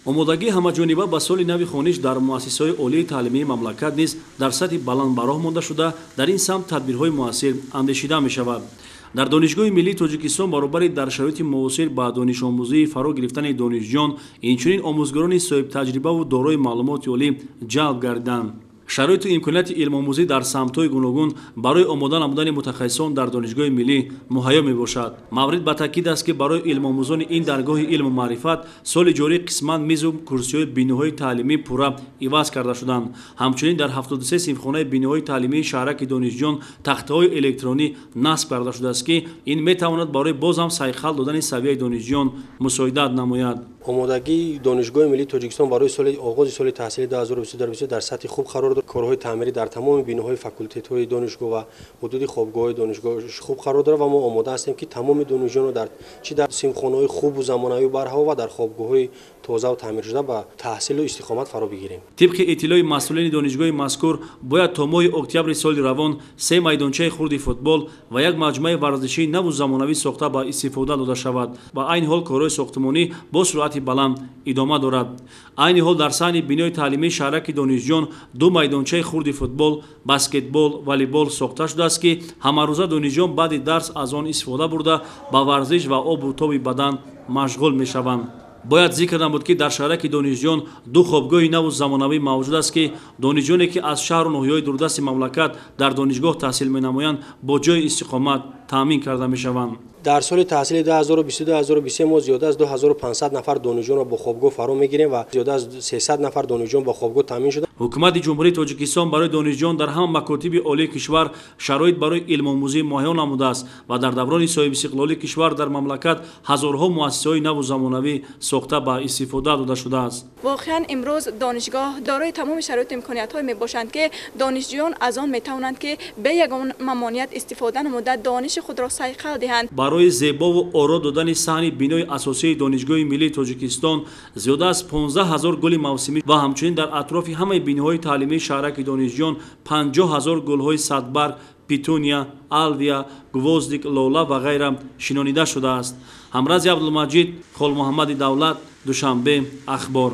Омодагии ҳамаҷониба ба соли нави хониш дар муассисаҳои олии таълимии мамлакат низ дар сатҳи баланд ба роҳ монда шуда, дар ин самт тадбирҳои муассир андешида мешавад. Дар Донишгоҳи миллии Тоҷикистон баробари дар шароити муосир ба донишомӯзӣ фаро гирифтани донишҷӯён, инчунин омӯзгорони соҳибтаҷрибаву дорои маълумоти олӣ ҷалб гардиданд. Шароиту имконияти илмомӯзӣ дар самтҳои гуногун барои омода намудани мутахассисон дар Донишгоҳи миллӣ муҳайё мебошад. Маврид ба таъкид аст, ки барои илмомӯзони ин даргоҳи илму маърифат соли ҷорӣ қисман мизу курсиҳои биноҳои таълимӣ пурра иваз карда шуданд. Ҳамчунин дар 73 синфхонаи биноҳои таълимии шаҳраки донишҷӯён тахтаҳои электронӣ насб карда шудааст, ки ин метавонад барои боз ҳам сайқал додани савияи донишҷӯён мусоидат намояд. Омодагии Донишгоҳи миллии Тоҷикистон барои оғози соли таҳсили 2022 дар сатҳи хуб қарор дорад. Корҳои таъмирӣ дар тамоми биноҳои факултетҳои донишгоҳ ва ҳудуди хобгоҳҳои донишгоҳ хуб қарор дорад ва мо омода ҳастем, ки тамоми донишҷӯёнро дар чӣ дар синфхонаҳои хубу замонавию барҳаво ва дар хобгоҳҳои тозаву таъмиршуда ба таҳсилу истиқомат фаро бигирем. Тибқи иттилои масъулини донишгоҳи мазкур, бояд то моҳи октябри соли равон 3 майдончаи хурди футбол ва як маҷмӯаи варзишии наву замонавӣ сохта ба истифода дода шавад ва айни ҳол корҳои сохтмонӣ бо суръати баланд идома дорад. Айни ҳол дар саҳни бинои таълимии шаҳраки донишҷӯён 2 майдончаи хурди футбол, баскетбол, волейбол сохта шудааст, ки ҳамарӯза донишҷӯён баъди дарс аз он истифода бурда, ба варзиш ва обу тоби бадан машғул мешаванд. Бояд зикр намуд, ки дар шаҳраки донишҷӯён 2 хобгоҳи наву замонавӣ мавҷуд аст, ки донишҷӯёне, ки аз шаҳру ноҳияҳои дурдасти мамлакат дар донишгоҳ таҳсил менамоянд, бо ҷойи истиқомат таъмин карда мешаванд. Дар соли таҳсили 2022-2023 мо зиёда аз 2500 нафар донишҷӯёнро бо хобгоҳ фаро мегирем ва зиёда аз 300 нафар донишҷӯён бо хобгоҳ таъмин шуда. Ҳукумати Ҷумҳурии Тоҷикистон барои донишҷӯён дар ҳама макотиби олии кишвар шароит барои илмомӯзӣ муҳайё намудааст ва дар даврони соҳибистиқлолии кишвар дар мамлакат ҳазорҳо муассисаҳои наву замонавӣ сохта ба истифода дода шудааст. Воқеан имрӯз донишгоҳ дорои тамоми шароиту имкониятҳое мебошанд, ки донишҷӯён аз он метавонанд, ки бе ягон мамоният истифода намуда дониши худро сайқал диҳанд. Барои зебову оро додани саҳни бинои асосии Донишгоҳи миллии Тоҷикистон зиёда аз 15 ҳазор гули мавсимӣ ва ҳамчунин дар атрофи ҳамаи биноҳои таълимии шаҳраки донишҷӯён 50 ҳазор гулҳои садбарг, петуния, алвия, гвоздик, лола ва ғайра шинонида шудааст. Ҳамрази Абдулмаҷид, Холмуҳаммади Давлат, Душанбе, Ахбор.